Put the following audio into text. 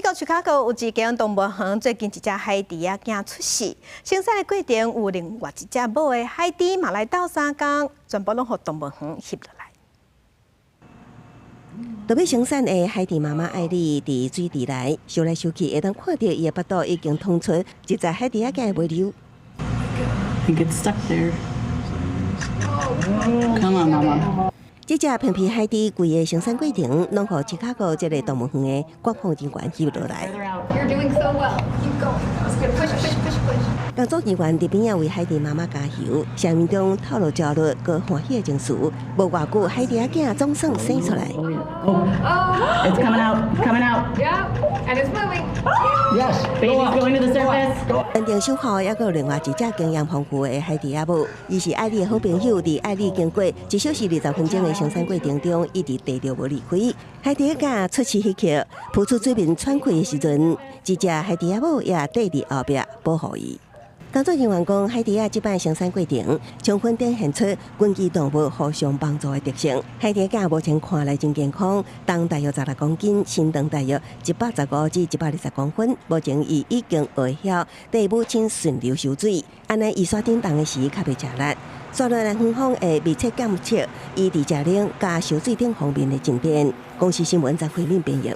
美國芝加哥有一間動物園，最近一隻海豬仔囝出世，生產的過程有另外一隻母的海豬嘛來鬥相共，全部攏予動物園翕落來。著欲生產的海豬媽媽艾莉佇水池內游來游去，會當看著伊的腹肚已經吐出一隻海豬仔囝的尾溜。 He gets stuck there. Come on, mama. 這隻皮皮海豬規个生產過程，攏予芝加哥這个動物園的管控人員翕落來。 You're doing so well. Keep going. That was good. Push, push, push, push. 工作人員佇邊仔為海豬媽媽加油，聲音中透露焦慮閣歡喜的情緒。無偌久，海豬仔囝總算生出來。 Oh, it's coming out. It's coming out. Yeah, and it's moving. Yes. Baby's going to the surface. 現場守候猶閣有另外一隻經驗豐富的海豬仔母，伊是艾莉的好朋友。佇艾莉經過1小時20分鐘的生產過程中，一直綴著無離開。海豬仔囝出世彼刻，浮出水面喘氣的時陣，這隻海豬仔母也綴佇後壁保護伊。工作人員講，海豬仔這擺生產過程，充分展現出群居動物互相幫助的特性。海豬仔囝目前看來真健康，重大約16公斤，身長大約115至120公分。目前伊已經會曉綴母親順流游水，按呢伊煞振動的時較袂食力。煞落來園方會密切監測伊佇食奶佮游水等方面的進展。公視新聞張惠敏編譯。